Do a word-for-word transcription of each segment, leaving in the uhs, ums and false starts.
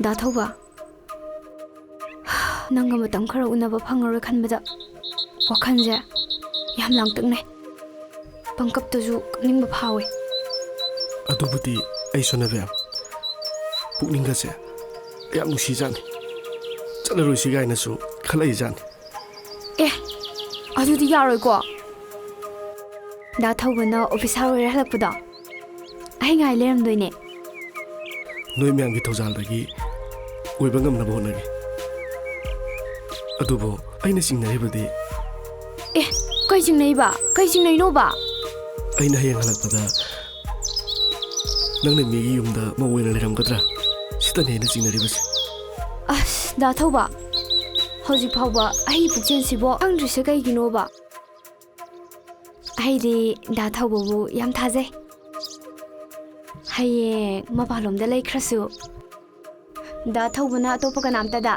ꯗꯥ ꯊꯧꯕ, ꯅꯪꯒ ꯃꯇꯝ ꯈꯔ ꯎꯅꯕ ꯐꯪꯉꯔꯣꯏ ꯈꯟꯕꯗ ꯋꯥꯈꯜꯁꯦ ꯌꯥꯝ ꯂꯥꯡꯇꯛꯅꯩ꯫ ꯄꯪꯀꯞꯇꯁꯨ ꯀꯞꯅꯤꯡꯕ ꯐꯥꯎꯏ꯫ ꯑꯗꯨꯕꯨꯗꯤ ꯑꯩꯁꯨꯅꯦ ꯕꯦꯝ꯫ ꯄꯨꯛꯅꯤꯡꯒꯁꯦ ꯌꯥꯝ ꯅꯨꯡꯁꯤꯖꯥꯠꯅꯤ꯫ ꯆꯠꯂꯔꯣꯏꯁꯤ ꯀꯥꯏꯅꯁꯨ ꯈꯜꯂꯛꯏꯖꯥꯠꯅꯤ꯫ ꯑꯦ, ꯑꯗꯨꯗꯤ ꯌꯥꯔꯣꯏꯀꯣ꯫ ꯗꯥ ꯊꯧꯕꯅ ꯑꯣꯐꯤꯁꯥꯔ ꯑꯣꯏꯔ ꯍꯜꯂꯛꯄꯗꯣ ꯑꯩ ꯉꯥꯏ ꯂꯩꯔꯝꯗꯣꯏꯅꯦ꯫ ꯅꯣꯏ ꯃꯌꯥꯝꯒꯤ ꯊꯧꯖꯥꯜꯗꯒꯤ ꯑꯣꯏꯕ ꯉꯝꯅꯕ ꯍꯣꯠꯅꯒꯦ꯫ ꯑꯗꯨꯕꯨ ꯑꯩꯅ ꯆꯤꯡꯅꯔꯤꯕꯗꯤ ꯑꯦ, ꯀꯩ ꯆꯤꯡꯅꯩꯕ? ꯀꯩ ꯆꯤꯡꯅꯩꯅꯣꯕ? ꯑꯩꯅ ꯍꯌꯦꯡ ꯍꯜꯂꯛꯄꯗ ꯅꯪꯅ ꯃꯤꯒꯤ ꯌꯨꯝꯗ ꯃꯧ ꯑꯣꯏꯅ ꯂꯩꯔꯝꯒꯗ꯭ꯔꯥ? ꯁꯤꯇꯅꯦ ꯑꯩꯅ ꯆꯤꯡꯅꯔꯤꯕꯁꯦ꯫ ꯑꯁ, ꯗꯥ ꯊꯧꯕ, ꯍꯧꯖꯤꯛ ꯐꯥꯎꯕ ꯑꯩ ꯄꯨꯛꯆꯦꯜꯁꯤꯕꯣ ꯈꯪꯗ꯭ꯔꯤꯁꯦ ꯀꯩꯒꯤꯅꯣꯕ? ꯑꯩꯗꯤ ꯗꯥ ꯊꯧꯕꯕꯨ ꯌꯥꯝ ꯊꯥꯖꯩ꯫ ꯍꯌꯦꯡ ꯃꯄꯥꯟꯂꯣꯝꯗ ꯂꯩꯈ꯭ꯔꯁꯨ, ꯗꯥ ꯊꯧꯕꯅ ꯑꯇꯣꯞꯄ ꯀꯅꯥꯝꯇꯗ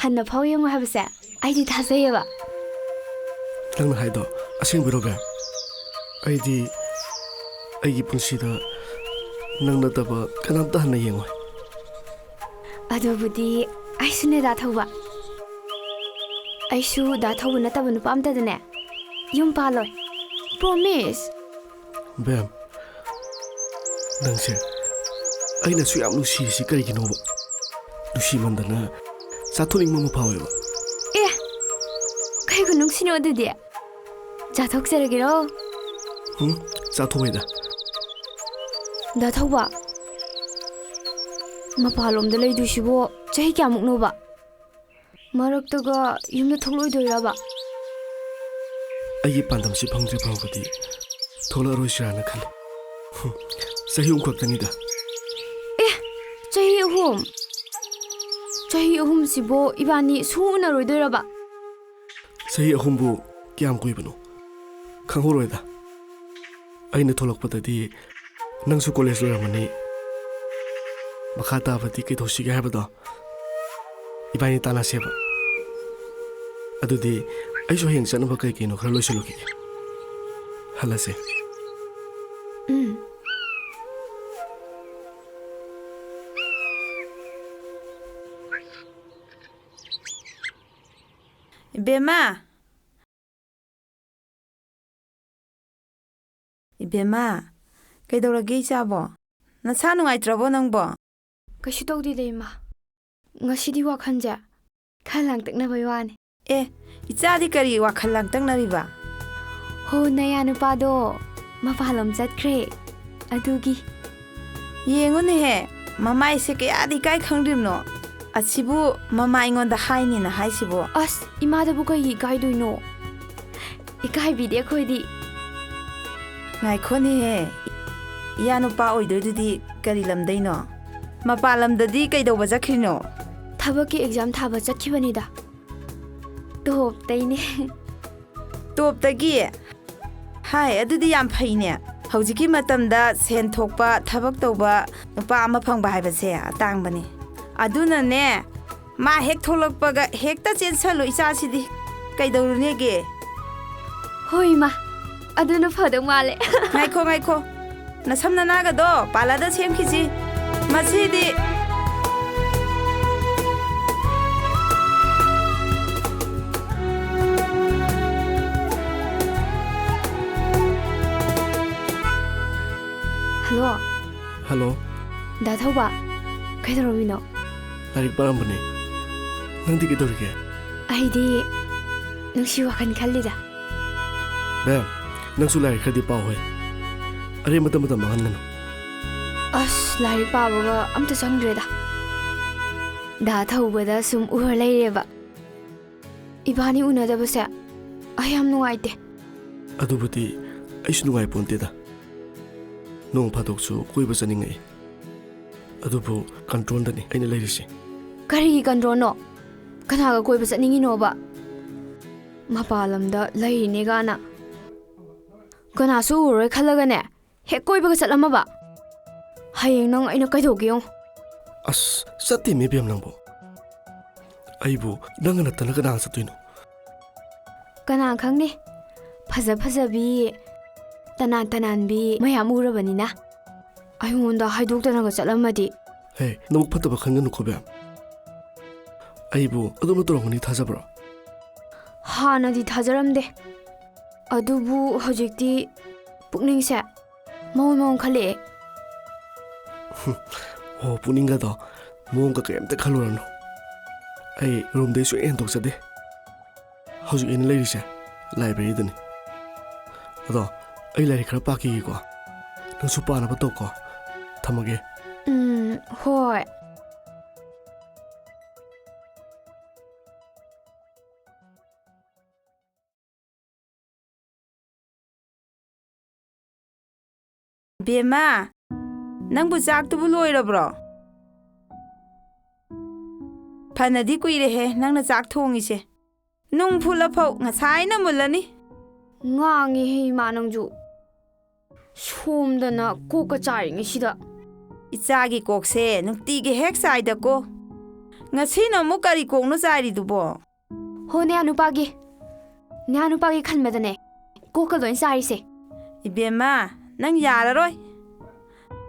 ꯍꯟꯅ ꯐꯥꯎ ꯌꯦꯡꯉꯣꯏ ꯍꯥꯏꯕꯁꯦ ꯑꯩꯗꯤ ꯊꯥꯖꯩꯌꯦꯕ꯫ ꯅꯪꯅ ꯍꯥꯏꯗꯣ ꯑꯁꯦꯡꯕꯩꯔꯣ, ꯕꯦꯝ? ꯑꯩꯗꯤ ꯑꯩꯒꯤ ꯄꯨꯟꯁꯤꯗ ꯅꯪ ꯅꯠꯇꯕ ꯀꯅꯥꯝꯇ ꯍꯟꯅ ꯌꯦꯡꯉꯣꯏ꯫ ꯑꯗꯨꯕꯨꯗꯤ ꯑꯩꯁꯨꯅꯦ, ꯗꯥ ꯊꯧꯕ꯫ ꯑꯩꯁꯨ ꯗꯥ ꯊꯧꯕ ꯅꯠꯇꯕ ꯅꯨꯄꯥ ꯑꯝꯇꯗꯅꯦ ꯌꯨꯝ ꯄꯥꯜꯂꯣꯏ꯫ Promise꯫ ꯕꯦꯝ, ꯅꯪꯁꯦ ꯑꯩꯅꯁꯨ ꯌꯥꯝ ꯅꯨꯡꯁꯤꯔꯤꯁꯤ ꯀꯔꯤꯒꯤꯅꯣꯕ? ꯅꯨꯡꯁꯤꯃꯟꯗꯅ ꯆꯥꯊꯣꯛꯅꯤꯡꯕ ꯑꯃ ꯐꯥꯎꯋꯦꯕ꯫ ꯑꯦ, ꯀꯩ ꯈꯨꯅꯨꯡꯁꯤꯅꯣ ꯑꯗꯨꯗꯤ? ꯆꯥꯊꯣꯛꯆꯔꯒꯦꯔꯣ? ꯎꯝ, ꯆꯥꯊꯣꯛꯑꯣꯏꯗ꯫ ꯗꯥ ꯊꯧꯕ, ꯃꯄꯥꯟꯂꯣꯝꯗ ꯂꯩꯗꯣꯏꯁꯤꯕꯣ ꯆꯍꯤ ꯀꯌꯥꯃꯨꯛꯅꯣꯕ? ꯃꯔꯛꯇꯒ ꯌꯨꯝꯗ ꯊꯣꯛꯂꯛꯑꯣꯏꯗꯣꯏꯔꯕ? ꯑꯩꯒꯤ ꯄꯥꯟꯗꯝꯁꯤ ꯐꯪꯗ꯭ꯔꯤ ꯐꯥꯎꯕꯗꯤ ꯊꯣꯛꯂꯛꯑꯔꯣꯏꯁꯤꯔꯥꯅ ꯈꯜꯂꯤ꯫ ꯍꯨꯝ, ꯆꯍꯤ ꯑꯍꯨꯝ ꯈꯛꯇꯅꯤꯗ꯫ ꯑꯦ, ꯆꯍꯤ ꯑꯍꯨꯝ? ꯆꯍꯤ ꯑꯍꯨꯝꯁꯤꯕꯣ ꯏꯕꯥꯅꯤ ꯁꯨꯡꯎꯅꯔꯣꯏꯗꯣꯏꯔꯕ? ꯆꯍꯤ ꯑꯍꯨꯝꯕꯨ ꯀꯌꯥꯝ ꯀꯨꯏꯕꯅꯣ? ꯈꯪꯍꯧꯔꯣꯏꯗ꯫ ꯑꯩꯅ ꯊꯣꯛꯂꯛꯄꯗꯗꯤ ꯅꯪꯁꯨ ꯀꯣꯂꯦꯖ ꯂꯣꯏꯔꯝꯃꯅꯤ꯫ ꯃꯈꯥ ꯇꯥꯕꯗꯤ ꯀꯩꯗꯧꯁꯤꯒꯦ ꯍꯥꯏꯕꯗꯣ ꯏꯕꯥꯅꯤ ꯇꯥꯟꯅꯁꯦꯕ꯫ ꯑꯗꯨꯗꯤ ꯑꯩꯁꯨ ꯍꯌꯦꯡ ꯆꯠꯅꯕ ꯀꯩ ꯀꯩꯅꯣ ꯈꯔ ꯂꯣꯏꯁꯤꯜꯂꯨꯈꯤꯒꯦ꯫ ꯍꯜꯂꯁꯦ꯫ ꯎꯝ꯫ ꯏꯕꯦꯝꯃ! ꯏꯕꯦꯝꯃ, ꯀꯩꯗꯧꯔꯒꯦ ꯏꯆꯥꯕꯣ? ꯅꯁꯥ ꯅꯨꯡꯉꯥꯏꯇ꯭ꯔꯕꯣ ꯅꯪꯕꯣ? ꯀꯩꯁꯨ ꯇꯧꯗꯦꯗ, ꯏꯃꯥ꯫ ꯉꯁꯤꯗꯤ ꯋꯥꯈꯜꯁꯦ ꯈꯔ ꯂꯥꯡꯇꯛꯅꯕꯩ ꯋꯥꯅꯤ꯫ ꯑꯦ, ꯏꯆꯥꯗꯤ ꯀꯔꯤ ꯋꯥꯈꯜ ꯂꯥꯡꯇꯛꯅꯔꯤꯕ? ꯍꯣ, ꯅꯌꯥ ꯅꯨꯄꯥꯗꯣ ꯃꯄꯥꯟꯂꯣꯝ ꯆꯠꯈ꯭ꯔꯦ, ꯑꯗꯨꯒꯤ꯫ ꯌꯦꯡꯉꯨꯅꯦꯍꯦ, ꯃꯃꯥꯏꯁꯦ ꯀꯌꯥꯗꯤ ꯏꯀꯥꯏ ꯈꯪꯗ꯭ꯔꯤꯕꯅꯣ꯫ ꯑꯁꯤꯕꯨ ꯃꯃꯥ ꯑꯩꯉꯣꯟꯗ ꯍꯥꯏꯅꯤꯅ ꯍꯥꯏꯁꯤꯕꯣ? ꯑꯁ, ꯏꯃꯥꯗꯕꯨ ꯀꯩꯒꯤ ꯏꯀꯥꯏꯗꯣꯏꯅꯣ? ꯏꯀꯥꯏꯕꯤꯗꯦ ꯑꯩꯈꯣꯏꯗꯤ꯫ ꯉꯥꯏꯈꯣꯅꯦꯍꯦ, ꯏꯌꯥ ꯅꯨꯄꯥ ꯑꯣꯏꯗꯣꯏꯗꯨꯗꯤ ꯀꯔꯤ ꯂꯝꯗꯩꯅꯣ? ꯃꯄꯥꯟ ꯂꯝꯗꯗꯤ ꯀꯩꯗꯧꯕ ꯆꯠꯈ꯭ꯔꯤꯅꯣ? ꯊꯕꯛꯀꯤ ꯑꯦꯛꯖꯥꯝ ꯊꯥꯕ ꯆꯠꯈꯤꯕꯅꯤꯗ꯫ ꯇꯣꯞꯇꯩꯅꯦ꯫ ꯇꯣꯞꯇꯒꯤ? ꯍꯥꯏ, ꯑꯗꯨꯗꯤ ꯌꯥꯝ ꯐꯩꯅꯦ꯫ ꯍꯧꯖꯤꯛꯀꯤ ꯃꯇꯝꯗ ꯁꯦꯟ ꯊꯣꯛꯄ ꯊꯕꯛ ꯇꯧꯕ ꯅꯨꯄꯥ ꯑꯃ ꯐꯪꯕ ꯍꯥꯏꯕꯁꯦ ꯑꯇꯥꯡꯕꯅꯤ꯫ ꯑꯗꯨꯅꯅꯦ, ꯃꯥ ꯍꯦꯛ ꯊꯣꯛꯂꯛꯄꯒ ꯍꯦꯛꯇ ꯆꯦꯟꯁꯜꯂꯨ ꯏꯆꯥꯁꯤꯗꯤ꯫ ꯀꯩꯗꯧꯔꯨꯅꯦꯒꯦ? ꯍꯣꯏ ꯏꯃꯥ, ꯑꯗꯨꯅ ꯐꯗꯧ ꯃꯥꯜꯂꯦ꯫ ꯉꯥꯏꯈꯣ, ꯉꯥꯏꯈꯣ꯫ ꯅꯁꯝ ꯅꯅꯥꯒꯗꯣ ꯄꯥꯔꯂꯔꯗ ꯁꯦꯝꯈꯤꯁꯤ꯫ ꯃꯁꯤꯗꯤ꯫ ꯍꯜꯂꯣ꯫ ꯍꯜꯂꯣ꯫ ꯗꯥ ꯊꯧꯕ, ꯀꯩꯗꯧꯔꯝꯃꯤꯅꯣ? ꯂꯥꯏꯔꯤꯛ ꯄꯥꯔꯝꯕꯅꯦ꯫ ꯅꯪꯗꯤ ꯀꯩꯗꯧꯔꯤꯒꯦ? ꯑꯩꯗꯤ ꯅꯨꯡꯁꯤ ꯋꯥꯈꯜ ꯈꯜꯂꯤꯗ꯫ ꯕꯦꯝ, ꯅꯪꯁꯨ ꯂꯥꯏꯔꯤꯛ ꯈꯔꯗꯤ ꯄꯥꯎ ꯍꯦ꯫ ꯑꯔꯦꯝꯕꯗ ꯃꯇꯝ ꯃꯥꯡꯍꯟꯒꯅꯨ꯫ ꯑꯁ, ꯂꯥꯏꯔꯤꯛ ꯄꯥꯕꯒ ꯑꯝꯇ ꯆꯪꯗ꯭ꯔꯦꯗ꯫ ꯗꯥ ꯊꯧꯕꯗ ꯁꯨꯝ ꯎꯔ ꯂꯩꯔꯦꯕ꯫ ꯏꯕꯥꯅꯤ ꯎꯅꯗꯕꯁꯦ ꯑꯩ ꯌꯥꯝ ꯅꯨꯡꯉꯥꯏꯇꯦ꯫ ꯑꯗꯨꯕꯨꯗꯤ ꯑꯩꯁꯨ ꯅꯨꯡꯉꯥꯏ ꯄꯣꯟꯇꯦꯗ꯫ ꯅꯣꯡ ꯐꯥꯗꯣꯛꯁꯨ ꯀꯣꯏꯕ ꯆꯠꯅꯤꯡꯉꯛꯏ꯫ ꯑꯗꯨꯕꯨ ꯀꯟꯇ꯭ꯔꯣꯜꯗꯅꯤ ꯑꯩꯅ ꯂꯩꯔꯤꯁꯦ꯫ ꯀꯔꯤꯒꯤ ꯀꯟꯇ꯭ꯔꯣꯜꯅꯣ? ꯀꯅꯥꯒ ꯀꯣꯏꯕ ꯆꯠꯅꯤꯡꯉꯤꯅꯣꯕ? ꯃꯄꯥꯟ ꯂꯝꯗ ꯂꯩꯔꯤꯅꯦ ꯒꯥꯅ꯫ ꯀꯅꯥꯁꯨ ꯎꯔꯔꯣꯏ ꯈꯜꯂꯒꯅꯦ, ꯍꯦꯛ ꯀꯣꯏꯕꯒ ꯆꯠꯂꯝꯃꯕ? ꯍꯌꯦꯡ ꯅꯪ ꯑꯩꯅ ꯀꯩꯗꯧꯒꯦ ꯌꯦꯡꯉꯨ꯫ ꯑꯁ, ꯆꯠꯇꯦꯃꯦ ꯕꯦꯝ ꯅꯪꯕꯨ꯫ ꯑꯩꯕꯨ ꯅꯪꯒ ꯅꯠꯇꯅ ꯀꯅꯥꯒ ꯆꯠꯇꯣꯏꯅꯣ? ꯀꯅꯥ ꯈꯪꯅꯤ? ꯐꯖ ꯐꯖꯕꯤ, ꯇꯅꯥꯟ ꯇꯅꯥꯟꯕꯤ ꯃꯌꯥꯝ ꯎꯔꯕꯅꯤꯅ꯫ ꯑꯩꯉꯣꯟꯗ ꯍꯥꯏꯗꯣꯛꯇꯅꯒ ꯆꯠꯂꯝꯃꯗꯤ꯫ ꯍꯦ, ꯅꯕꯨꯛ ꯐꯠꯇꯕ ꯈꯟꯒꯅꯨꯀꯣ ꯕꯦꯝ꯫ ꯑꯩꯕꯨ ꯑꯗꯨꯝꯅ ꯇꯧꯔꯝꯒꯅꯤ ꯊꯥꯖꯕ꯭ꯔꯣ? ꯍꯥꯟꯅꯗꯤ ꯊꯥꯖꯔꯝꯗꯦ, ꯑꯗꯨꯕꯨ ꯍꯧꯖꯤꯛꯇꯤ ꯄꯨꯛꯅꯤꯡꯁꯦ ꯃꯑꯣꯡ ꯃꯑꯣꯡ ꯈꯜꯂꯛꯑꯦ꯫ ꯑꯣ, ꯄꯨꯛꯅꯤꯡꯒꯗꯣ ꯃꯑꯣꯡꯒ ꯀꯔꯤꯝꯇ ꯈꯜꯂꯨꯔꯅꯨ꯫ ꯑꯩ ꯔꯨꯝꯗꯩ ꯁꯨꯛꯍꯦꯟ ꯍꯦꯟꯗꯣꯛꯆꯗꯦ꯫ ꯍꯧꯖꯤꯛ ꯑꯩꯅ ꯂꯩꯔꯤꯁꯦ ꯂꯥꯏꯕ꯭ꯔꯦꯔꯤꯗꯅꯤ꯫ ꯑꯗꯣ ꯑꯩ ꯂꯥꯏꯔꯤꯛ ꯈꯔ ꯄꯥꯈꯤꯒꯦꯀꯣ꯫ ꯅꯪꯁꯨ ꯄꯥꯅꯕ ꯇꯧꯀꯣ꯫ ꯊꯝꯃꯒꯦ꯫ ꯎꯝ, ꯍꯣꯏ꯫ ꯕꯦꯝꯃ, ꯅꯪꯕꯨ ꯆꯥꯛꯇꯨꯕꯨ ꯂꯣꯏꯔꯕ꯭ꯔꯣ? ꯐꯅꯗꯤ ꯀꯨꯏꯔꯦꯍꯦ ꯅꯪꯅ ꯆꯥꯛ ꯊꯣꯡꯉꯤꯁꯦ꯫ ꯅꯨꯡ ꯐꯨꯠꯂꯐꯧ ꯉꯁꯥꯏꯅ ꯃꯨꯜꯂꯅꯤ꯫ ꯉꯥꯡꯉꯤꯍꯦ ꯏꯃꯥ ꯅꯪꯁꯨ꯫ ꯁꯣꯝꯗꯅ ꯀꯣꯛꯀ ꯆꯥꯏꯔꯤꯉꯩꯁꯤꯗ꯫ ꯏꯆꯥꯒꯤ ꯀꯣꯛꯁꯦ ꯅꯨꯡꯇꯤꯒꯤ ꯍꯦꯛ ꯆꯥꯏꯗꯀꯣ꯫ ꯉꯁꯤꯅ ꯑꯃꯨꯛ ꯀꯔꯤ ꯀꯣꯛꯅꯣ ꯆꯥꯏꯔꯤꯗꯨꯕꯣ? ꯍꯣ, ꯅꯌꯥ ꯅꯨꯄꯥꯒꯤ, ꯅꯌꯥ ꯅꯨꯄꯥꯒꯤ ꯈꯟꯕꯗꯅꯦ ꯀꯣꯛꯀ ꯂꯣꯏ ꯆꯥꯏꯔꯤꯁꯦ꯫ ꯏꯕꯦꯝꯃ, ꯅꯪ ꯌꯥꯔꯔꯣꯏ꯫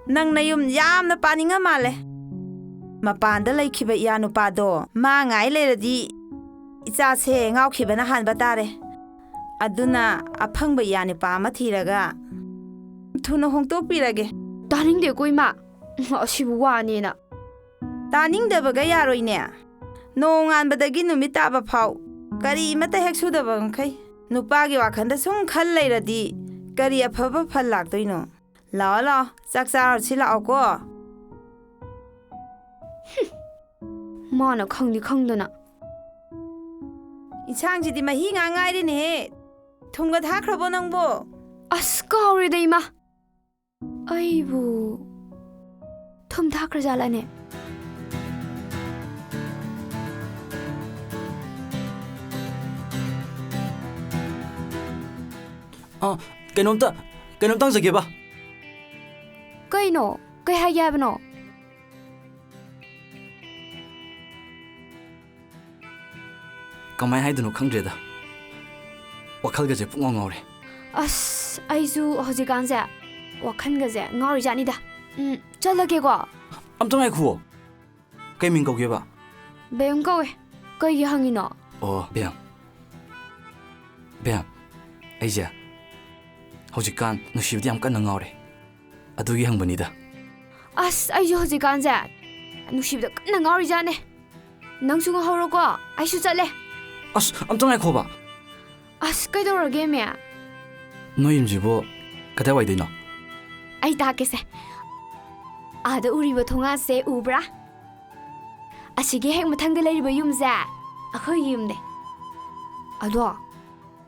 ꯅꯪ ꯅꯌꯨꯝ ꯌꯥꯝꯅ ꯄꯥꯅꯤꯡꯉ ꯃꯥꯜꯂꯦ꯫ ꯃꯄꯥꯟꯗ ꯂꯩꯈꯤꯕ ꯏꯌꯥ ꯅꯨꯄꯥꯗꯣ ꯃꯥ ꯉꯥꯏ ꯂꯩꯔꯗꯤ ꯏꯆꯥꯁꯦ ꯉꯥꯎꯈꯤꯕꯅ ꯍꯥꯟꯕ ꯇꯥꯔꯦ꯫ ꯑꯗꯨꯅ ꯑꯐꯪꯕ ꯏꯌꯥ ꯅꯨꯄꯥ ꯑꯃ ꯊꯤꯔꯒ ꯊꯨꯅ ꯍꯣꯡꯗꯣꯛꯄꯤꯔꯒꯦ꯫ ꯇꯥꯅꯤꯡꯗꯦꯀꯣ ꯏꯃꯥ, ꯑꯁꯤꯕꯨ ꯋꯥꯅꯦꯅ꯫ ꯇꯥꯅꯤꯡꯗꯕꯒ ꯌꯥꯔꯣꯏꯅꯦ꯫ ꯅꯣꯡꯉꯥꯟꯕꯗꯒꯤ ꯅꯨꯃꯤꯠ ꯇꯥꯕ ꯐꯥꯎ ꯀꯔꯤꯃꯠꯇ ꯍꯦꯛ ꯁꯨꯗꯕ ꯃꯈꯩ ꯅꯨꯄꯥꯒꯤ ꯋꯥꯈꯜꯗ ꯁꯨꯝ ꯈꯜ ꯂꯩꯔꯗꯤ ꯀꯔꯤ ꯑꯐꯕ ꯐꯜ ꯂꯥꯛꯇꯣꯏꯅꯣ? ꯂꯥꯛꯑꯣ, ꯂꯥꯛꯑꯣ, ꯆꯥꯛ ꯆꯥꯔꯨꯁꯤ ꯂꯥꯛꯑꯣꯀꯣ꯫ ꯃꯥꯅ ꯈꯪꯗꯤ ꯈꯪꯗꯅ꯫ ꯏꯟꯁꯥꯡꯁꯤꯗꯤ ꯃꯍꯤ ꯉꯥꯛ ꯉꯥꯏꯔꯦꯅꯦꯍꯦ꯫ ꯊꯨꯝꯒ ꯊꯥꯛꯈ꯭ꯔꯕꯣ ꯅꯪꯕꯣ? ꯑꯁ, ꯀꯥꯎꯔꯦꯗ ꯏꯃꯥ꯫ ꯑꯩꯕꯨ ꯊꯨꯝ ꯊꯥꯛꯈ꯭ꯔꯖꯥꯠꯂꯅꯦ? ꯑ, ꯀꯩꯅꯣꯝꯇ, ꯀꯩꯅꯣꯝꯇ ꯍꯪꯖꯒꯦꯕ꯫ ꯀꯩꯅꯣ? ꯀꯩ ꯍꯥꯏꯒꯦ ꯍꯥꯏꯕꯅꯣ? ꯀꯃꯥꯏ ꯍꯥꯏꯗꯣꯏꯅꯣ ꯈꯪꯗ꯭ꯔꯦꯗ꯫ ꯋꯥꯈꯜꯒꯁꯦ ꯄꯨꯡꯉꯥꯎ ꯉꯥꯎꯔꯦ꯫ ꯑꯁ, ꯑꯩꯁꯨ ꯍꯧꯖꯤꯛꯀꯥꯟꯁꯦ ꯋꯥꯈꯜꯒꯁꯦ ꯉꯥꯎꯔꯤꯖꯥꯠꯅꯤꯗ꯫ ꯎꯝ, ꯆꯠꯂꯒꯦꯀꯣ꯫ ꯑꯝꯇ ꯉꯥꯏꯈꯨꯑꯣ꯫ ꯀꯩ ꯃꯤꯡ ꯀꯧꯒꯦꯕ? ꯕꯦꯝ ꯀꯧꯋꯦ꯫ ꯀꯩꯒꯤ ꯍꯪꯉꯤꯅꯣ? ꯑꯣ, ꯕꯦꯝ꯫ ꯕꯦꯝ, ꯑꯩꯁꯦ ꯍꯧꯖꯤꯛꯀꯥꯟ ꯅꯨꯡꯁꯤꯕꯗ ꯌꯥꯝ ꯀꯟꯅ ꯉꯥꯎꯔꯦ꯫ ꯑꯗꯨꯒꯤ ꯍꯪꯕꯅꯤꯗ꯫ ꯑꯁ, ꯑꯩꯁꯨ ꯍꯧꯖꯤꯛꯀꯥꯟꯁꯦ ꯅꯨꯡꯁꯤꯕꯗ ꯀꯟꯅ ꯉꯥꯎꯔꯤꯖꯥꯠꯅꯦ꯫ ꯅꯪꯁꯨ ꯉꯥꯎꯍꯧꯔꯣꯀꯣ, ꯑꯩꯁꯨ ꯆꯠꯂꯦ꯫ ꯑꯁ, ꯑꯝꯇ ꯉꯥꯏꯈꯣꯕ꯫ ꯑꯁ, ꯀꯩꯗꯧꯔꯒꯦ, ꯃꯦ? ꯅꯣꯏ ꯌꯨꯝꯁꯤꯕꯨ ꯀꯗꯥꯏꯋꯥꯏꯗꯩꯅꯣ? ꯑꯩ ꯇꯥꯛꯀꯦꯁꯦ꯫ ꯑꯥꯗ ꯎꯔꯤꯕ ꯊꯣꯡꯒꯥꯟꯁꯦ ꯎꯕ꯭ꯔꯥ? ꯑꯁꯤꯒꯤ ꯍꯦꯛ ꯃꯊꯪꯗ ꯂꯩꯔꯤꯕ ꯌꯨꯝꯁꯦ ꯑꯩꯈꯣꯏꯒꯤ ꯌꯨꯝꯅꯦ꯫ ꯑꯗꯣ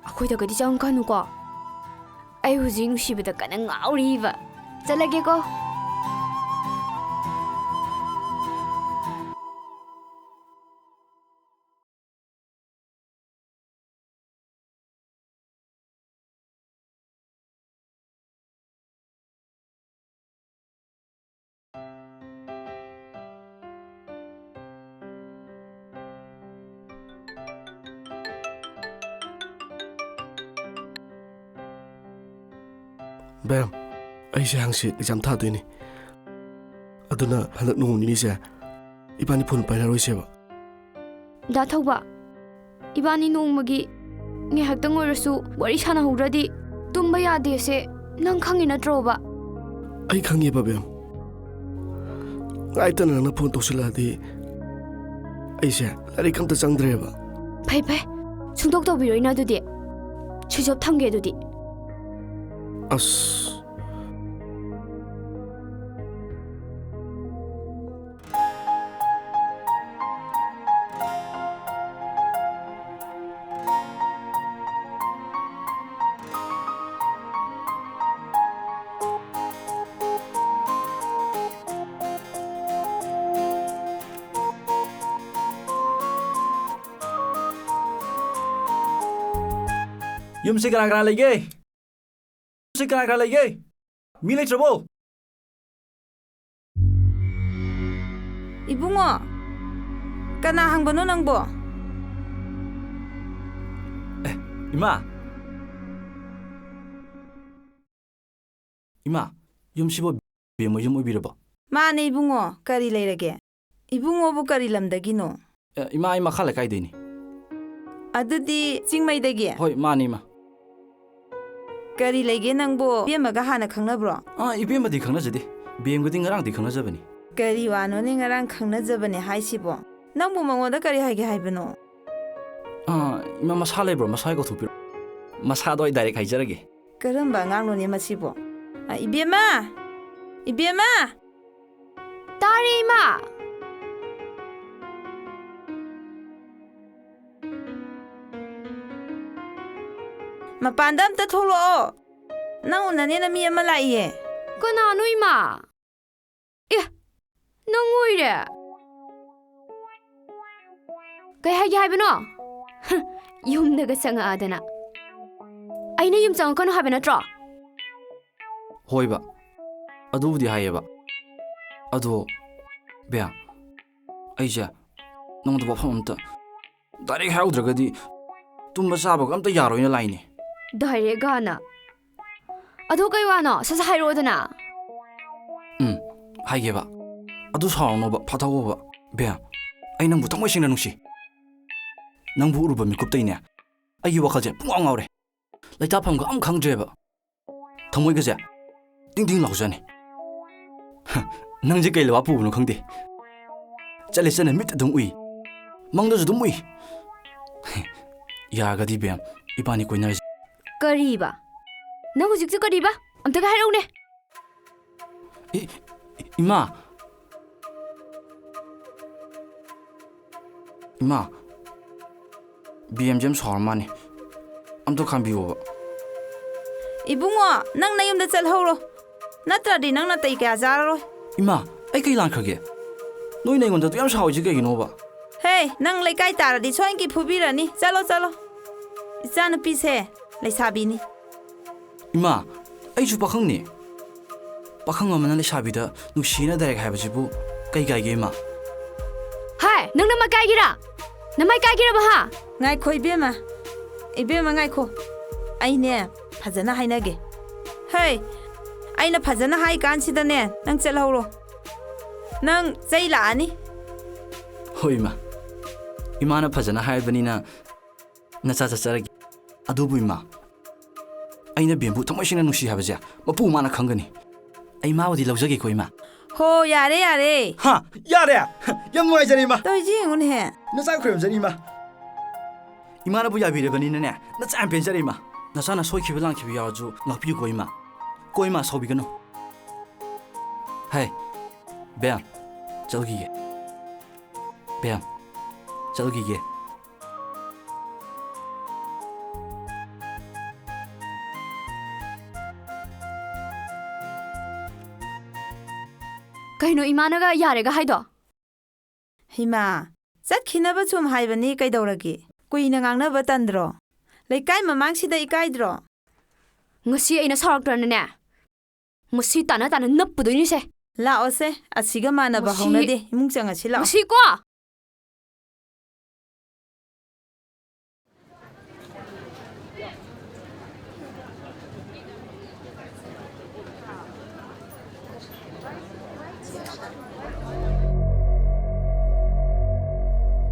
ꯑꯩꯈꯣꯏꯗꯒꯗꯤ ꯆꯪꯉꯛꯀꯅꯨꯀꯣ꯫ ꯑꯩ ꯍꯧꯖꯤꯛ ꯅꯨꯡꯁꯤꯕꯗ ꯀꯟꯅ ꯉꯥꯎꯔꯤꯕ꯫ ꯆꯠꯂꯒꯦꯀꯣ꯫ ꯕꯦꯝ, ꯑꯩꯁꯦ ꯍꯪꯆꯤꯠ ꯑꯦꯛꯖꯥꯝ ꯊꯥꯗꯣꯏꯅꯤ꯫ ꯑꯗꯨꯅ ꯍꯟꯗꯛ ꯅꯣꯡ ꯅꯤꯅꯤꯁꯦ ꯏꯕꯥꯅꯤ ꯐꯣꯟ ꯄꯥꯏꯅꯔꯣꯏꯁꯦꯕ꯫ ꯗꯥ ꯊꯧꯕ, ꯏꯕꯥꯅꯤ ꯅꯣꯡꯃꯒꯤ ꯉꯥꯏꯍꯥꯛꯇꯪ ꯑꯣꯏꯔꯁꯨ ꯋꯥꯔꯤ ꯁꯥꯟꯅꯍꯧꯗ꯭ꯔꯗꯤ ꯇꯨꯝꯕ ꯌꯥꯗꯦꯁꯦ ꯅꯪ ꯈꯪꯉꯤ ꯅꯠꯇ꯭ꯔꯣꯕ? ꯑꯩ ꯈꯪꯉꯦꯕ, ꯕꯦꯝ꯫ ꯉꯥꯏꯇꯅ ꯅꯪꯅ ꯐꯣꯟ ꯇꯧꯁꯤꯜꯂꯛꯑꯗꯤ ꯑꯩꯁꯦ ꯂꯥꯏꯔꯤꯛ ꯑꯝꯇ ꯆꯪꯗ꯭ꯔꯦꯕ꯫ ꯐꯩ, ꯐꯩ꯫ ꯁꯨꯡꯇꯧ ꯇꯧꯕꯤꯔꯣꯏꯅ ꯑꯗꯨꯗꯤ꯫ Switch off ꯊꯝꯒꯦ ꯑꯗꯨꯗꯤ꯫ ꯑꯁ꯫ ꯌꯨꯝꯁꯤ ꯀꯅꯥ ꯀꯅꯥ ꯂꯩꯒꯦ? ꯌꯨꯝꯁꯤ ꯀꯅꯥ ꯀꯅꯥ ꯂꯩꯒꯦ? ꯃꯤ ꯂꯩꯇ꯭ꯔꯕꯣ? ꯏꯕꯨꯡꯉꯣ, ꯀꯅꯥ ꯍꯪꯕꯅꯣ ꯅꯪꯕꯣ? ꯑꯦ, ꯏꯃꯥ! ꯏꯃꯥ, ꯌꯨꯝꯁꯤꯕꯨ ꯕꯦꯝꯃ ꯌꯨꯝ ꯑꯣꯏꯕꯤꯔꯕꯣ? ꯃꯥꯅꯦ ꯏꯕꯨꯡꯉꯣ, ꯀꯔꯤ ꯂꯩꯔꯒꯦ? ꯏꯕꯨꯡꯉꯣꯕꯨ ꯀꯔꯤ ꯂꯝꯗꯒꯤꯅꯣ? ꯑꯦ, ꯏꯃꯥ, ꯑꯩ ꯃꯈꯥ ꯂꯩꯀꯥꯏꯗꯩꯅꯤ꯫ ꯑꯗꯨꯗꯤ ꯆꯤꯡꯃꯩꯗꯒꯤ? ꯍꯣꯏ, ꯃꯥꯅꯤ, ꯏꯃꯥ꯫ ꯀꯔꯤ ꯂꯩꯒꯦ ꯅꯪꯕꯨ? ꯏꯕꯦꯝꯃꯒ ꯍꯥꯟꯅ ꯈꯪꯅꯕ꯭ꯔꯣ? ꯑꯥ, ꯏꯕꯦꯝꯃꯗꯤ ꯈꯪꯅꯖꯗꯦ꯫ ꯕꯦꯝꯒꯗꯤ ꯉꯔꯥꯡꯗꯤ ꯈꯪꯅꯖꯕꯅꯤ꯫ ꯀꯔꯤ ꯋꯥꯅꯣꯅꯦ ꯉꯔꯥꯡ ꯈꯪꯅꯖꯕꯅꯦ ꯍꯥꯏꯁꯤꯕꯣ? ꯅꯪꯕꯨ ꯃꯉꯣꯟꯗ ꯀꯔꯤ ꯍꯥꯏꯒꯦ ꯍꯥꯏꯕꯅꯣ? ꯑꯥ, ꯏꯃꯥ, ꯃꯁꯥ ꯂꯩꯕ꯭ꯔꯣ? ꯃꯁꯥ ꯀꯧꯊꯣꯛꯄꯤꯔꯣ꯫ ꯃꯁꯥꯗꯣ ꯑꯩ direct ꯍꯥꯏꯖꯔꯒꯦ꯫ ꯀꯔꯝꯕ ꯑꯉꯥꯡꯅꯣꯅꯦ ꯃꯁꯤꯕꯣ? ꯑ, ꯏꯕꯦꯝꯃ! ꯏꯕꯦꯝꯃ! ꯇꯥꯔꯦ, ꯏꯃꯥ꯫ ꯃꯄꯥꯟꯗ ꯑꯝꯇ ꯊꯣꯛꯂꯛꯑꯣ꯫ ꯅꯪ ꯎꯅꯅꯦꯅ ꯃꯤ ꯑꯃ ꯂꯥꯛꯏꯌꯦ꯫ ꯀꯅꯥꯅꯣ, ꯏꯃꯥ? ꯑꯦ, ꯅꯪ ꯑꯣꯏꯔꯦ? ꯀꯩ ꯍꯥꯏꯒꯦ ꯍꯥꯏꯕꯅꯣ? ꯍ, ꯌꯨꯝꯗꯒ ꯆꯪꯉꯛꯑꯗꯅ꯫ ꯑꯩꯅ ꯌꯨꯝ ꯆꯪꯉꯛꯀꯅꯨ ꯍꯥꯏꯕ ꯅꯠꯇ꯭ꯔꯣ? ꯍꯣꯏꯕ, ꯑꯗꯨꯕꯨꯗꯤ ꯍꯥꯏꯌꯦꯕ꯫ ꯑꯗꯣ, ꯕꯦꯝ, ꯑꯩꯁꯦ ꯅꯉꯣꯟꯗ ꯋꯥꯐꯝ ꯑꯝꯇ direct ꯍꯥꯏꯍꯧꯗ꯭ꯔꯒꯗꯤ ꯇꯨꯝꯕ ꯆꯥꯕꯒ ꯑꯝꯇ ꯌꯥꯔꯣꯏꯅ ꯂꯥꯛꯏꯅꯦ꯫ Direct ꯍꯥꯟꯅ? ꯑꯗꯨ ꯀꯩ ꯋꯥꯅꯣ? ꯁꯠ ꯁꯠ ꯍꯥꯏꯔꯛꯑꯣꯗꯅ꯫ ꯎꯝ, ꯍꯥꯏꯒꯦꯕ꯫ ꯑꯗꯨ ꯁꯥꯎꯔꯅꯣꯕ, ꯐꯥꯊꯧꯑꯣꯕ꯫ ꯕꯦꯝ, ꯑꯩ ꯅꯪꯕꯨ ꯊꯃꯣꯏ ꯁꯦꯡꯅ ꯅꯨꯡꯁꯤ꯫ ꯅꯪꯕꯨ ꯎꯔꯨꯕ ꯃꯤꯀꯨꯞꯇꯩꯅꯦ, ꯑꯩꯒꯤ ꯋꯥꯈꯜꯁꯦ ꯄꯨꯡꯉꯥꯎ ꯉꯥꯎꯔꯦ꯫ ꯂꯩꯇꯥꯐꯝꯒ ꯑꯝ ꯈꯪꯗ꯭ꯔꯦꯕ꯫ ꯊꯃꯣꯏꯒꯁꯦ ꯇꯤꯡ ꯇꯤꯡ ꯂꯥꯎꯖꯅꯤ꯫ ꯍ, ꯅꯪꯁꯦ ꯀꯩ ꯂꯩꯕꯥꯛ ꯄꯨꯕꯅꯣ ꯈꯪꯗꯦ꯫ ꯆꯠꯂꯦ ꯆꯠꯂꯦ ꯃꯤꯠ ꯑꯗꯨꯝ ꯎꯏ꯫ ꯃꯪꯗꯁꯨ ꯑꯗꯨꯝ ꯎꯏ꯫ ꯌꯥꯔꯒꯗꯤ ꯕꯦꯝ, ꯏꯕꯥꯅꯤ ꯀꯣꯏꯅꯔꯁꯤ꯫ ꯀꯔꯤꯕ? ꯅꯪ ꯍꯧꯖꯤꯛꯁꯨ ꯀꯔꯤꯕ? ꯑꯝꯇꯒ ꯍꯥꯏꯔꯛꯎꯅꯦ꯫ ꯏ-, ꯏꯃꯥ! ꯏꯃꯥ! ꯕꯦꯝꯁꯦ ꯌꯥꯝ ꯁꯥꯎꯔ ꯃꯥꯅꯦ꯫ ꯑꯝꯇ ꯈꯥꯝꯕꯤꯌꯣꯕ꯫ ꯏꯕꯨꯡꯉꯣ, ꯅꯪ ꯅꯌꯨꯝꯗ ꯆꯠꯍꯧꯔꯣ꯫ ꯅꯠꯇ꯭ꯔꯗꯤ ꯅꯪ ꯅꯥꯇꯩ ꯀꯌꯥ ꯆꯥꯔꯔꯣꯏ꯫ ꯏꯃꯥ, ꯑꯩ ꯀꯩ ꯂꯥꯟꯈ꯭ꯔꯒꯦ? ꯅꯣꯏꯅ ꯑꯩꯉꯣꯟꯗ ꯑꯗꯨꯛ ꯌꯥꯝ ꯁꯥꯎꯔꯤꯁꯦ ꯀꯩꯒꯤꯅꯣꯕ? ꯍꯦ, ꯅꯪ ꯂꯩꯀꯥꯏ ꯇꯥꯔꯗꯤ ꯁꯣꯏꯅ ꯐꯨꯕꯤꯔꯅꯤ꯫ ꯆꯠꯂꯣ, ꯆꯠꯂꯣ꯫ ꯏꯆꯥꯅꯨꯄꯤꯁꯦ ꯂꯩꯁꯥꯕꯤꯅꯤ꯫ ꯏꯃꯥ, ꯑꯩꯁꯨ ꯄꯥꯈꯪꯅꯤ꯫ ꯄꯥꯈꯪ ꯑꯃꯅ ꯂꯩꯁꯥꯕꯤꯗ ꯅꯨꯡꯁꯤꯅ direct ꯍꯥꯏꯕꯁꯤꯕꯨ ꯀꯩ ꯀꯥꯏꯒꯦ, ꯏꯃꯥ? ꯍꯥꯏ, ꯅꯪ ꯅꯃꯥꯏ ꯀꯥꯏꯒꯦꯔꯥ? ꯅꯃꯥꯏ ꯀꯥꯏꯒꯦꯔꯕ, ꯍꯥ? ꯉꯥꯏꯈꯣ, ꯏꯕꯦꯝꯃ꯫ ꯏꯕꯦꯝꯃ, ꯉꯥꯏꯈꯣ꯫ ꯑꯩꯅꯦ, ꯐꯖꯅ ꯍꯥꯏꯅꯒꯦ꯫ ꯍꯩ, ꯑꯩꯅ ꯐꯖꯅ ꯍꯥꯏ ꯀꯥꯟꯁꯤꯗꯅꯦ, ꯅꯪ ꯆꯠꯍꯧꯔꯣ꯫ ꯅꯪ ꯆꯩ ꯂꯥꯛꯑꯅꯤ꯫ ꯍꯣꯏ, ꯏꯃꯥ꯫ ꯏꯃꯥꯅ ꯐꯖꯅ ꯍꯥꯏꯕꯅꯤꯅ ꯅꯆꯥ ꯆꯠꯆꯔꯒꯦ꯫ ꯑꯗꯨꯕꯨ ꯏꯃꯥ, ꯑꯩꯅ ꯕꯦꯝꯕꯨ ꯊꯃꯣꯏ ꯁꯦꯡꯅ ꯅꯨꯡꯁꯤ ꯍꯥꯏꯕꯁꯦ ꯃꯄꯨ ꯃꯥꯅ ꯈꯪꯒꯅꯤ꯫ ꯑꯩ ꯃꯥꯕꯨꯗꯤ ꯂꯧꯖꯒꯦꯀꯣ ꯏꯃꯥ꯫ ꯍꯣ, ꯌꯥꯔꯦ, ꯌꯥꯔꯦ꯫ ꯍꯥ? ꯌꯥꯔꯦ? ꯌꯥꯝ ꯅꯨꯡꯉꯥꯏꯖꯔꯦ ꯏꯃꯥ꯫ ꯇꯧꯔꯤꯁꯤ ꯌꯦꯡꯉꯨꯅꯦꯍꯦ꯫ ꯅꯆꯥ ꯈꯨꯔꯨꯝꯖꯔꯤ ꯏꯃꯥ꯫ ꯏꯃꯥꯅꯕꯨ ꯌꯥꯕꯤꯔꯕꯅꯤꯅꯅꯦ, ꯅꯆꯥ ꯌꯥꯝ ꯄꯦꯟꯖꯔꯦ ꯏꯃꯥ꯫ ꯅꯆꯥꯅ ꯁꯣꯏꯈꯤꯕ ꯂꯥꯟꯈꯤꯕ ꯌꯥꯎꯔꯁꯨ ꯉꯥꯛꯄꯤꯌꯨꯀꯣ ꯏꯃꯥ꯫ ꯀꯣ ꯏꯃꯥ, ꯁꯥꯎꯕꯤꯒꯅꯨ꯫ ꯍꯩ, ꯕꯦꯝ, ꯆꯠꯂꯨꯈꯤꯒꯦ꯫ ꯕꯦꯝ, ꯆꯠꯂꯨꯈꯤꯒꯦ꯫ ꯀꯩꯅꯣ ꯏꯃꯥꯅꯒ ꯌꯥꯔꯦꯒ ꯍꯥꯏꯗꯣ? ꯍꯤꯃꯥ, ꯆꯠꯈꯤꯅꯕ ꯁꯨꯝ ꯍꯥꯏꯕꯅꯤ, ꯀꯩꯗꯧꯔꯒꯦ? ꯀꯨꯏꯅ ꯉꯥꯡꯅꯕ ꯇꯟꯗ꯭ꯔꯣ? ꯂꯩꯀꯥꯏ ꯃꯃꯥꯡꯁꯤꯗ ꯏꯀꯥꯏꯗ꯭ꯔꯣ? ꯉꯁꯤ ꯑꯩꯅ ꯁꯥꯎꯔꯛꯇ꯭ꯔꯅꯅꯦ, ꯃꯁꯤ ꯇꯥꯅ ꯇꯥꯅ ꯅꯞꯄꯨꯗꯣꯏꯅꯤꯁꯦ꯫ ꯂꯥꯛꯑꯣꯁꯦ, ꯑꯁꯤꯒ ꯃꯥꯟꯅꯕ ꯃꯁꯤ ꯍꯧꯅꯗꯦ꯫ ꯏꯃꯨꯡ ꯆꯪꯉꯁꯤ ꯂꯥꯛꯑꯣ꯫ ꯃꯁꯤ ꯀꯣ!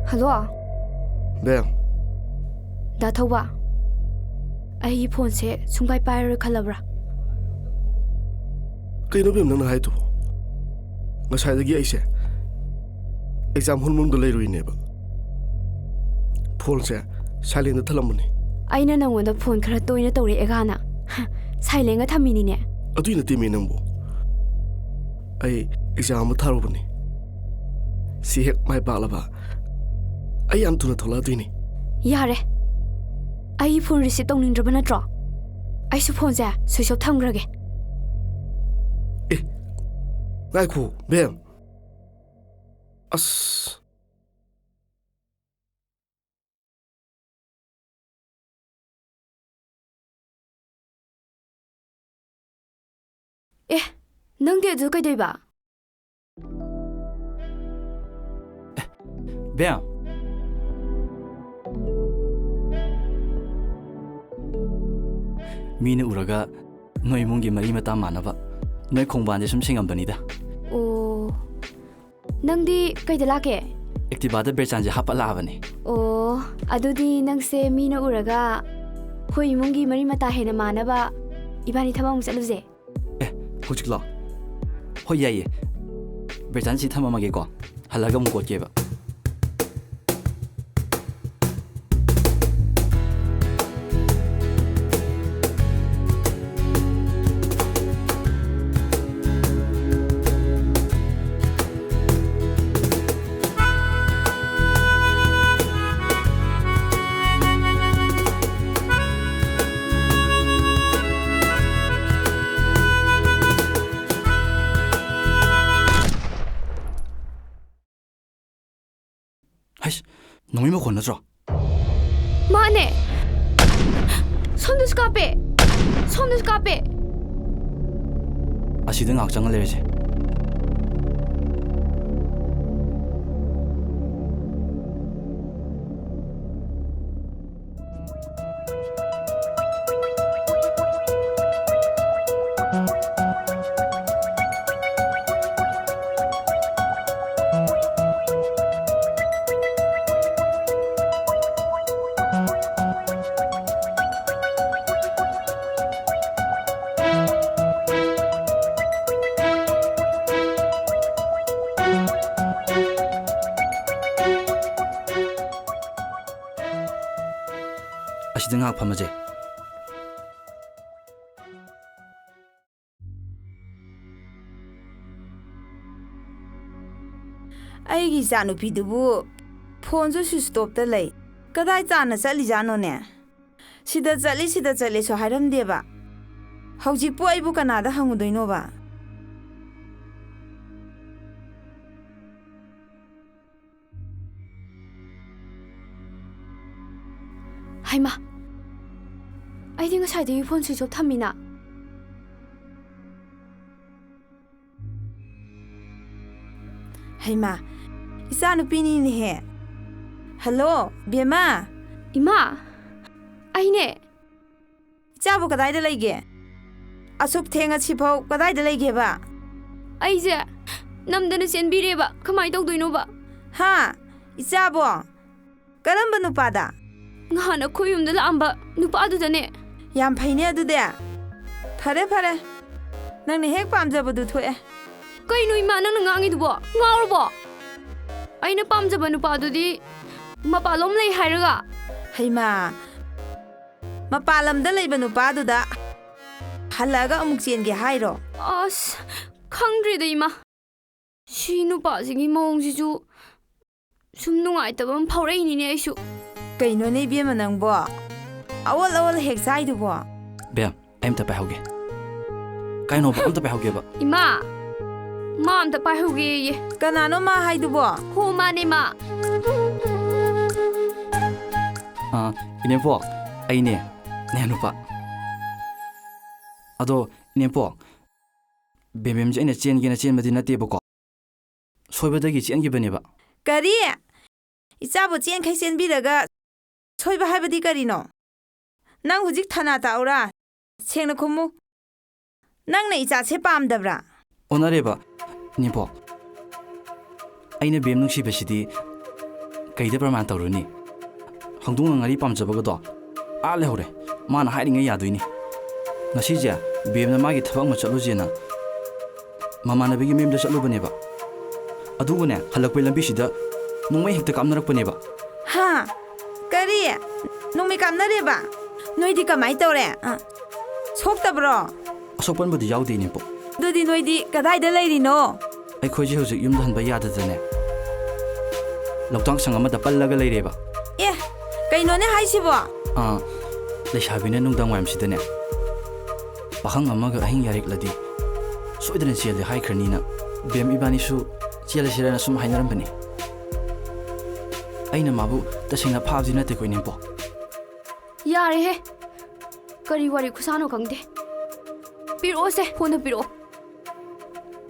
ꯍꯜꯂꯣ꯫ ꯕꯦꯝ꯫ ꯗꯥ ꯊꯧꯕ, ꯑꯩꯒꯤ ꯐꯣꯟꯁꯦ ꯁꯨꯡꯄꯥꯏ ꯄꯥꯏꯔꯔꯣꯏ ꯈꯜꯂꯕ꯭ꯔꯥ? ꯀꯩꯅꯣ ꯕꯦꯝ ꯅꯪꯅ ꯍꯥꯏꯗꯨꯕꯣ? ꯉꯁꯥꯏꯗꯒꯤ ꯑꯩꯁꯦ ꯑꯦꯛꯖꯥꯝ ꯍꯣꯜ ꯃꯅꯨꯡꯗ ꯂꯩꯔꯨꯏꯅꯦꯕ꯫ ꯐꯣꯟꯁꯦ ꯁꯥꯏꯂꯦꯟꯗ ꯊꯝꯂꯝꯕꯅꯤ꯫ ꯑꯩꯅ ꯅꯪꯉꯣꯟꯗ ꯐꯣꯟ ꯈꯔ ꯇꯣꯏꯅ ꯇꯧꯔꯛꯑꯦꯒꯥꯅ ꯁꯥꯏꯂꯦꯟꯒ ꯊꯝꯃꯤꯅꯤꯅꯦ꯫ ꯑꯗꯨꯏ ꯅꯠꯇꯦꯃꯤ ꯅꯪꯕꯨ꯫ ꯑꯩ ꯑꯦꯛꯖꯥꯝ ꯑꯃ ꯊꯥꯔꯨꯕꯅꯤ꯫ ꯁꯤ ꯍꯦꯛ ꯃꯥꯏ ꯄꯥꯛꯂꯕ ꯑꯩ ꯌꯥꯝ ꯊꯨꯅ ꯊꯣꯛꯂꯛꯑꯗꯣꯏꯅꯤ꯫ ꯌꯥꯔꯦ꯫ ꯑꯩꯒꯤ ꯐꯣꯟ ꯔꯤꯁꯤꯞ ꯇꯧꯅꯤꯡꯗ꯭ꯔꯕ ꯅꯠꯇ꯭ꯔꯣ? ꯑꯩꯁꯨ ꯐꯣꯟꯁꯦ ꯁ꯭ꯋꯤꯆ ꯑꯣꯐ ꯊꯝꯈ꯭ꯔꯒꯦ꯫ ꯑꯦ, ꯉꯥꯏꯈꯣ, ꯕꯦꯝ꯫ ꯑꯁ꯫ ꯑꯦ, ꯅꯪꯗꯤ ꯑꯗꯨ ꯀꯩꯗꯧꯏꯕ? ꯑꯦ, ꯕꯦꯝ꯫ ꯃꯤꯅ ꯎꯔꯒ ꯅꯣꯏ ꯏꯃꯨꯡꯒꯤ ꯃꯔꯤ ꯃꯇꯥ ꯃꯥꯟꯅꯕ ꯅꯣꯏ ꯈꯣꯡꯕꯥꯟꯁꯦ ꯁꯨꯝ ꯁꯦꯡꯉꯝꯕꯅꯤꯗ꯫ ꯑꯣ, ꯅꯪꯗꯤ ꯀꯩꯗ ꯂꯥꯛꯀꯦ? ꯑꯦꯛꯇꯤꯚꯥꯗ ꯕꯦꯔꯆꯥꯟꯁꯦ ꯍꯥꯞꯄ ꯂꯥꯛꯑꯕꯅꯦ꯫ ꯑꯣ, ꯑꯗꯨꯗꯤ ꯅꯪꯁꯦ ꯃꯤꯅ ꯎꯔꯒ ꯑꯩꯈꯣꯏ ꯏꯃꯨꯡꯒꯤ ꯃꯔꯤ ꯃꯇꯥ ꯍꯦꯟꯅ ꯃꯥꯟꯅꯕ ꯏꯕꯥꯅꯤ ꯊꯕꯛ ꯑꯃꯨꯛ ꯆꯠꯂꯨꯁꯦ꯫ ꯑꯦ, ꯍꯧꯖꯤꯛꯂꯣ? ꯍꯣꯏ, ꯌꯥꯏꯌꯦ꯫ ꯕꯦꯔꯆꯥꯟ, ꯁꯤ ꯊꯝꯃꯝꯃꯒꯦꯀꯣ, ꯍꯜꯂꯒ ꯑꯃꯨꯛ ꯀꯣꯠꯀꯦꯕ꯫ ꯍꯩꯁ, ꯅꯣꯡꯃꯩ ꯃꯈꯣꯟ ꯅꯠꯇ꯭ꯔꯣ? ꯃꯥꯅꯦ! ꯁꯣꯝꯗꯁꯨ ꯀꯥꯞꯄꯦ! ꯁꯣꯝꯗꯁꯨ ꯀꯥꯞꯄꯦ! ꯑꯁꯤꯗ ꯉꯥꯏꯍꯥꯛ ꯆꯪꯉ ꯂꯩꯔꯁꯦ꯫ ꯑꯁꯤꯗ ꯉꯥꯏꯍꯥꯛ ꯐꯝꯃꯁꯦ꯫ ꯑꯩꯒꯤ ꯏꯆꯥꯅꯨꯄꯤꯗꯨꯕꯨ ꯐꯣꯟꯁꯨ ꯁ꯭ꯋꯤꯆ ꯑꯣꯐꯇ ꯂꯩ꯫ ꯀꯗꯥꯏ ꯇꯥꯟꯅ ꯆꯠꯂꯤꯖꯥꯠꯅꯣꯅꯦ? ꯁꯤꯗ ꯆꯠꯂꯤ, ꯁꯤꯗ ꯆꯠꯂꯤꯁꯨ ꯍꯥꯏꯔꯝꯗꯦꯕ꯫ ꯍꯧꯖꯤꯛꯄꯨ ꯑꯩꯕꯨ ꯀꯅꯥꯗ ꯍꯪꯉꯨꯗꯣꯏꯅꯣꯕ? ꯍꯩꯃꯥ! ꯑꯩꯗꯤ ꯉꯁꯥꯏꯗꯒꯤ ꯐꯣꯟ ꯁ꯭ꯋꯤꯆ ꯑꯣꯐ ꯊꯝꯃꯤꯅ꯫ ꯍꯩꯃꯥ! ꯏꯆꯥꯅꯨꯄꯤꯅꯤꯅꯦꯍꯦ꯫ ꯍꯜꯂꯣ, ꯕꯦꯝꯃ! ꯏꯃꯥ! ꯑꯩꯅꯦ꯫ ꯏꯆꯥꯕꯨ ꯀꯗꯥꯏꯗ ꯂꯩꯒꯦ? ꯑꯁꯨꯛ ꯊꯦꯡꯉ ꯁꯤꯐꯥꯎ ꯀꯗꯥꯏꯗ ꯂꯩꯒꯦꯕ? ꯑꯩꯁꯦ ꯅꯝꯗꯅ ꯆꯦꯟꯕꯤꯔꯦꯕ꯫ ꯀꯃꯥꯏ ꯇꯧꯗꯣꯏꯅꯣꯕ? ꯍꯥ? ꯏꯆꯥꯕꯣ? ꯀꯔꯝꯕ ꯅꯨꯄꯥꯗ? ꯉꯍꯥꯟ ꯑꯩꯈꯣꯏ ꯌꯨꯝꯗ ꯂꯥꯛꯑꯝꯕ ꯅꯨꯄꯥꯗꯨꯗꯅꯦ꯫ ꯌꯥꯝ ꯐꯩꯅꯦ ꯑꯗꯨꯗꯤ꯫ ꯐꯔꯦ, ꯐꯔꯦ꯫ ꯅꯪꯅ ꯍꯦꯛ ꯄꯥꯝꯖꯕꯗꯨ ꯊꯣꯛꯑꯦ꯫ ꯀꯩꯅꯣ ꯏꯃꯥ ꯅꯪꯅ ꯉꯥꯡꯉꯤꯗꯨꯕꯣ? ꯉꯥꯎꯔꯕꯣ? ꯑꯩꯅ ꯄꯥꯝꯖꯕ ꯅꯨꯄꯥꯗꯨꯗꯤ ꯃꯄꯥꯟꯂꯣꯝ ꯂꯩ ꯍꯥꯏꯔꯒ꯫ ꯍꯩꯃꯥ, ꯃꯄꯥꯟ ꯂꯝꯗ ꯂꯩꯕ ꯅꯨꯄꯥꯗꯨꯗ ꯍꯜꯂꯛꯑꯒ ꯑꯃꯨꯛ ꯆꯦꯟꯒꯦ ꯍꯥꯏꯔꯣ? ꯑꯁ, ꯈꯪꯗ꯭ꯔꯦꯗ ꯏꯃꯥ꯫ ꯁꯤ ꯅꯨꯄꯥꯁꯤꯒꯤ ꯃꯑꯣꯡꯁꯤꯁꯨ ꯁꯨꯝ ꯅꯨꯡꯉꯥꯏꯇꯕ ꯑꯃ ꯐꯥꯎꯔꯛꯏꯅꯤꯅꯦ ꯑꯩꯁꯨ꯫ ꯀꯩꯅꯣꯅꯦ ꯏꯕꯦꯝꯃ ꯅꯪꯕꯣ? ꯑꯑꯣꯜ ꯑꯑꯣꯜ ꯍꯦꯛ ꯆꯥꯏꯗꯨꯕꯣ? ꯕꯦꯝ, ꯑꯩ ꯑꯝꯇ ꯄꯥꯏꯍꯧꯒꯦ꯫ ꯀꯩꯅꯣꯕ? ꯑꯝꯇ ꯄꯥꯏꯍꯧꯒꯦꯕ꯫ ꯏꯃꯥ, ꯃꯥ ꯑꯝꯇ ꯄꯥꯏꯍꯧꯒꯦꯌꯦ꯫ ꯀꯅꯥꯅꯣ ꯃꯥ ꯍꯥꯏꯗꯨꯕꯣ? ꯍꯣ, ꯃꯥꯅꯦ ꯃꯥ꯫ ꯑꯥ, ꯏꯅꯦꯝꯄꯣꯛ, ꯑꯩꯅꯦ, ꯅꯦ ꯅꯨꯄꯥ꯫ ꯑꯗꯣ, ꯏꯅꯦꯝꯄꯣꯛ, ꯕꯦꯝꯕꯦꯝꯁꯦ ꯑꯩꯅ ꯆꯦꯟꯒꯦꯅ ꯆꯦꯟꯕꯗꯤ ꯅꯠꯇꯦꯕꯀꯣ꯫ ꯁꯣꯏꯕꯗꯒꯤ ꯆꯦꯟꯈꯤꯕꯅꯦꯕ꯫ ꯀꯔꯤ? ꯏꯆꯥꯕꯨ ꯆꯦꯟꯈꯩ ꯆꯦꯟꯕꯤꯔꯒ ꯁꯣꯏꯕ ꯍꯥꯏꯕꯗꯤ ꯀꯔꯤꯅꯣ? ꯅꯪ ꯍꯧꯖꯤꯛ ꯊꯅꯥ ꯇꯥꯛꯎꯔꯥ? ꯁꯦꯡꯅ ꯈꯨꯝꯃꯨ꯫ ꯅꯪꯅ ꯏꯆꯥꯁꯦ ꯄꯥꯝꯗꯕ꯭ꯔꯥ? ꯑꯣꯟꯅꯔꯦꯕ, ꯏꯅꯦꯝꯄꯣꯛ꯫ ꯑꯩꯅ ꯕꯦꯝ ꯅꯨꯡꯁꯤꯕꯁꯤꯗꯤ ꯀꯩꯗ ꯄ꯭ꯔꯃꯥꯟ ꯇꯧꯔꯨꯅꯤ? ꯍꯧꯗꯣꯡꯅ ꯉꯥꯔꯤ ꯄꯥꯝꯖꯕꯒꯗꯣ ꯑꯥ ꯂꯩꯍꯧꯔꯦ꯫ ꯃꯥꯅ ꯍꯥꯏꯔꯤꯉꯩ ꯌꯥꯗꯣꯏꯅꯤ꯫ ꯉꯁꯤꯁꯦ ꯕꯦꯝꯅ ꯃꯥꯒꯤ ꯊꯕꯛ ꯑꯃ ꯆꯠꯂꯨꯁꯦꯅ ꯃꯃꯥꯟꯅꯕꯤꯒꯤ ꯃꯌꯨꯝꯗ ꯆꯠꯂꯨꯕꯅꯦꯕ꯫ ꯑꯗꯨꯒꯅꯦ, ꯍꯜꯂꯛꯄꯩ ꯂꯝꯕꯤꯁꯤꯗ ꯅꯣꯡꯃꯩ ꯍꯦꯛꯇ ꯀꯥꯞꯅꯔꯛꯄꯅꯦꯕ꯫ ꯍꯥ? ꯀꯔꯤ? ꯅꯣꯡꯃꯩ ꯀꯥꯞꯅꯔꯦꯕ? ꯅꯣꯏꯗꯤ ꯀꯃꯥꯏ ꯇꯧꯔꯦ? ꯑ, ꯁꯣꯛꯇꯕ꯭ꯔꯣ? ꯑꯁꯣꯛꯄꯟꯕꯨꯗꯤ ꯌꯥꯎꯗꯦ, ꯏꯅꯦꯝꯄꯣꯛ꯫ ꯑꯗꯨꯗꯤ ꯅꯣꯏꯗꯤ ꯀꯗꯥꯏꯗ ꯂꯩꯔꯤꯅꯣ? ꯑꯩꯈꯣꯏꯁꯦ ꯍꯧꯖꯤꯛ ꯌꯨꯝꯗ ꯍꯟꯕ ꯌꯥꯗꯗꯅꯦ, ꯂꯧꯇꯥꯛ ꯁꯪ ꯑꯃꯗ ꯄꯜꯂꯒ ꯂꯩꯔꯦꯕ꯫ ꯑꯦ, ꯀꯩꯅꯣꯅꯦ ꯍꯥꯏꯁꯤꯕꯣ? ꯑꯥ, ꯂꯩꯁꯥꯕꯤꯅ ꯅꯨꯡꯗꯥꯡ ꯋꯥꯏꯔꯝꯁꯤꯗꯅꯦ, ꯄꯥꯈꯪ ꯑꯃꯒ ꯑꯍꯤꯡ ꯌꯥꯔꯦꯛꯂꯗꯤ ꯁꯣꯏꯗꯅ ꯆꯦꯜꯂꯦ ꯍꯥꯏꯈ꯭ꯔꯅꯤꯅ ꯕꯦꯝ ꯏꯕꯥꯅꯤꯁꯨ ꯆꯦꯜꯂꯁꯤꯔꯅ ꯁꯨꯝ ꯍꯥꯏꯅꯔꯝꯕꯅꯤ꯫ ꯑꯩꯅ ꯃꯥꯕꯨ ꯇꯁꯦꯡꯅ ꯐꯥꯕꯗꯤ ꯅꯠꯇꯦꯀꯣ, ꯏꯅꯦꯝꯄꯣꯛ꯫ ꯌꯥꯔꯦꯍꯦ, ꯀꯔꯤ ꯋꯥꯔꯤ ꯈꯨꯁꯥꯅꯣ ꯈꯪꯗꯦ꯫ ꯄꯤꯔꯛꯑꯣꯁꯦ, ꯐꯣꯟꯗꯣ ꯄꯤꯔꯛꯑꯣ꯫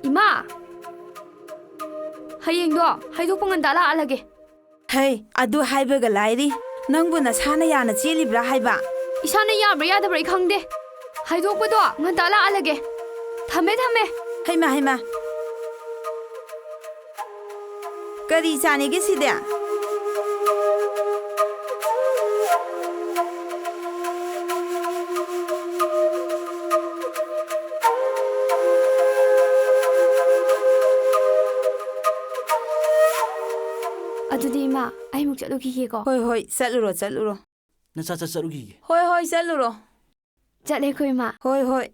ꯏꯃꯥ! ꯍꯌꯦꯡꯗꯣ ꯍꯥꯏꯗꯣꯛꯄ ꯉꯟꯇꯥ ꯂꯥꯛꯍꯜꯂꯒꯦ꯫ ꯍꯩ, ꯑꯗꯨ ꯍꯥꯏꯕꯒ ꯂꯥꯏꯔꯤ, ꯅꯪꯕꯨ ꯅꯁꯥꯅ ꯌꯥꯅ ꯆꯦꯜꯂꯤꯕ꯭ꯔꯥ ꯍꯥꯏꯕ? ꯏꯁꯥꯅ ꯌꯥꯕ꯭ꯔꯥ ꯌꯥꯗꯕ꯭ꯔꯥ ꯑꯩ ꯈꯪꯗꯦ꯫ ꯍꯥꯏꯗꯣꯛꯄꯗꯣ ꯉꯟꯇꯥ ꯂꯥꯛꯍꯜꯂꯒꯦ꯫ ꯊꯝꯃꯦ, ꯊꯝꯃꯦ꯫ ꯍꯩꯃꯥ, ꯍꯩꯃꯥ꯫ ꯀꯔꯤ ꯆꯥꯅꯤꯒꯦ ꯁꯤꯗꯤ? ꯑꯗꯨꯗꯤ ꯏꯃꯥ, ꯑꯩꯃꯨꯛ ꯆꯠꯂꯨꯈꯤꯒꯦꯀꯣ꯫ ꯍꯣꯏ, ꯍꯣꯏ, ꯆꯠꯂꯨꯔꯣ, ꯆꯠꯂꯨꯔꯣ꯫ ꯅꯆꯥ ꯆꯠ ꯆꯠꯂꯨꯈꯤꯒꯦ꯫ ꯍꯣꯏ, ꯍꯣꯏ, ꯆꯠꯂꯨꯔꯣ꯫ ꯆꯠꯂꯦ ꯑꯩꯈꯣꯏ ꯏꯃꯥ꯫ ꯍꯣꯏ, ꯍꯣꯏ꯫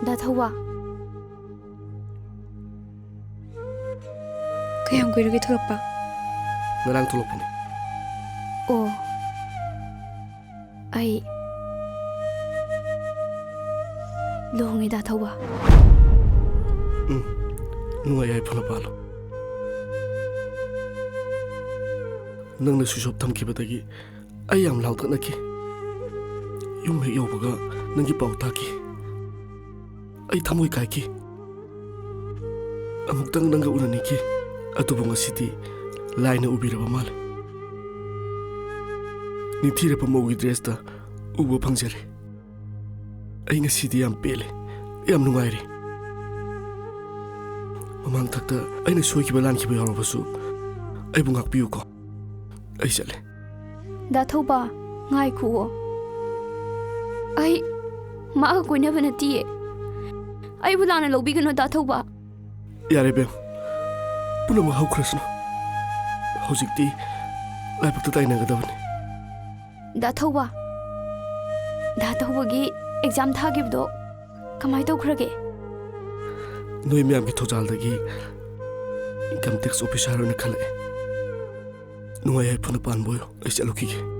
ꯗꯥ ꯊꯧꯕ, ꯀꯌꯥꯝ ꯀꯨꯏꯔꯒꯦ ꯊꯣꯛꯂꯛꯄ? ꯉꯔꯥꯡ ꯊꯣꯛꯂꯛꯄꯅꯦ꯫ ꯑꯣ, ꯑꯩ ꯂꯨꯍꯣꯡꯉꯦ, ꯗꯥ ꯊꯧꯕ꯫ ꯎꯝ, ꯅꯨꯡꯉꯥꯏ ꯌꯥꯏꯐꯅ ꯄꯥꯜꯂꯣ꯫ ꯅꯪꯅ ꯁ꯭ꯋꯤꯆ ꯑꯣꯐ ꯊꯝꯈꯤꯕꯗꯒꯤ ꯑꯩ ꯌꯥꯝ ꯂꯥꯡꯇꯛꯅꯈꯤ꯫ ꯌꯨꯝ ꯍꯦꯛ ꯌꯧꯕꯒ ꯅꯪꯒꯤ ꯄꯥꯎ ꯇꯥꯈꯤ꯫ ꯑꯩ ꯊꯃꯣꯏ ꯀꯥꯏꯈꯤ꯫ ꯑꯃꯨꯛꯇꯪ ꯅꯪꯒ ꯎꯅꯅꯤꯡꯈꯤ꯫ ꯑꯗꯨꯕꯨ ꯉꯁꯤꯗꯤ ꯂꯥꯏꯅ ꯎꯕꯤꯔꯕ ꯃꯥꯜꯂꯦ꯫ ꯅꯤꯡꯊꯤꯔꯕ ꯃꯧꯒꯤ ꯗ꯭ꯔꯦꯁꯇ ꯎꯕ ꯐꯪꯖꯔꯦ꯫ ꯑꯩ ꯉꯁꯤꯗꯤ ꯌꯥꯝ ꯄꯦꯜꯂꯦ, ꯌꯥꯝ ꯅꯨꯡꯉꯥꯏꯔꯦ꯫ ꯃꯃꯥꯡ ꯊꯛꯇ ꯑꯩꯅ ꯁꯣꯏꯈꯤꯕ ꯂꯥꯟꯈꯤꯕ ꯌꯥꯎꯔꯕꯁꯨ ꯑꯩꯕꯨ ꯉꯥꯛꯄꯤꯌꯨꯀꯣ꯫ ꯑꯩ ꯆꯠꯂꯦ꯫ ꯗꯥ ꯊꯧꯕ, ꯉꯥꯏꯈꯨꯑꯣ꯫ ꯑꯩ ꯃꯥꯒ ꯀꯣꯏꯅꯕ ꯅꯠꯇꯤꯌꯦ꯫ ꯑꯩꯕꯨ ꯂꯥꯟꯅ ꯂꯧꯕꯤꯒꯅꯨ, ꯗꯥ ꯊꯧꯕ꯫ ꯌꯥꯔꯦ ꯕꯦꯝ, ꯄꯨꯝꯅꯃꯛ ꯍꯧꯈ꯭ꯔꯁꯅꯨ꯫ ꯍꯧꯖꯤꯛꯇꯤ ꯂꯥꯏꯕꯛꯇ ꯇꯥꯏꯅꯒꯗꯕꯅꯤ꯫ ꯗꯥ ꯊꯧꯕ, ꯗꯥ ꯊꯧꯕꯒꯤ ꯑꯦꯛꯖꯥꯝ ꯊꯥꯈꯤꯕꯗꯣ ꯀꯃꯥꯏ ꯇꯧꯈ꯭ꯔꯒꯦ? ꯅꯣꯏ ꯃꯌꯥꯝꯒꯤ ꯊꯧꯖꯥꯜꯗꯒꯤ ꯏꯟꯀꯝ ꯇꯦꯛꯁ ꯑꯣꯐꯤꯁꯥꯔ ꯑꯣꯏꯅ ꯈꯜꯂꯛꯑꯦ꯫ ꯅꯨꯡꯉꯥꯏ ꯌꯥꯏꯐꯅ ꯄꯥꯟꯕ ꯑꯣꯏꯌꯣ꯫ ꯑꯩ ꯆꯠꯂꯨꯈꯤꯒꯦ꯫